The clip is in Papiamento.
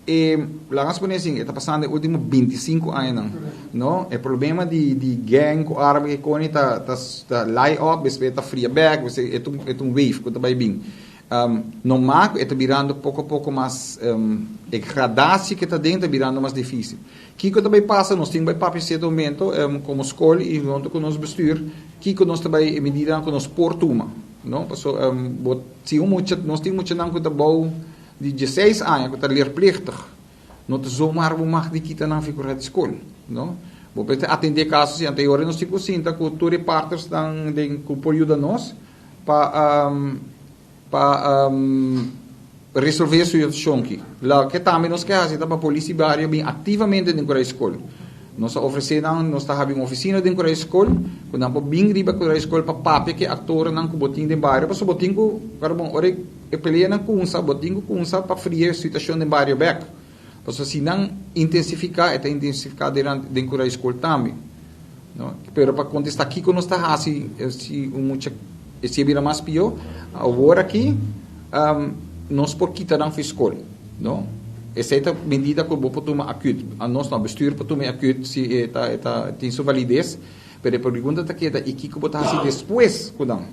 E laga nos pone asina, ta pasando e ultimo 25 aña, no? E problema di gang ku arma ku koni ta light up, despues ta fria back, e ta un wave ku ta bai bin. No mas, ta birando poko poko mas e gradatie ku ta den ta birando mas difísil. Kiko tambe pasa, nos tin ku papia sierto momento, komo skol i huntu ku nos bestuur, kiko nos tambe medida ku nos por tuma, no? Paso, si un mucha, nos tin muchanan ku ta bou di 16 aña, ku ta leerplichtig, no ta zomaar bo mag di kita nan for di skol, no? Bo por atendé kaso asina, anterior nos tin ku sinta ku tur e partners dan den ku por yuda nos pa resolvé e situashon aki. Loke tambe nos ke hasi pa polis di bario bin aktivamente den skol. Nos ta ofresé nan, nos ta habri un ofisina den skol, ku nan por bin riba skol pa papia ku aktornan ku bo tin den bario, paso bo tin ku, claro bon, ora e pelea nan kuminsá, bo tin ku kuminsá pa fria e situashon den bario bek. Paso si nan intensifiká, e ta intensifiká den skol tambe. No? Pero pa kontestá kiko nos ta hasi, si un mucha si bira mas pió, awor aki nos por kita nan for skol, no? Esei ta medida ku bo por tuma akuut. Nos no bestuur por tuma akuut si ta tin su valides, pero e pregunta ta keda i kiko bo ta hasi despues ku nan.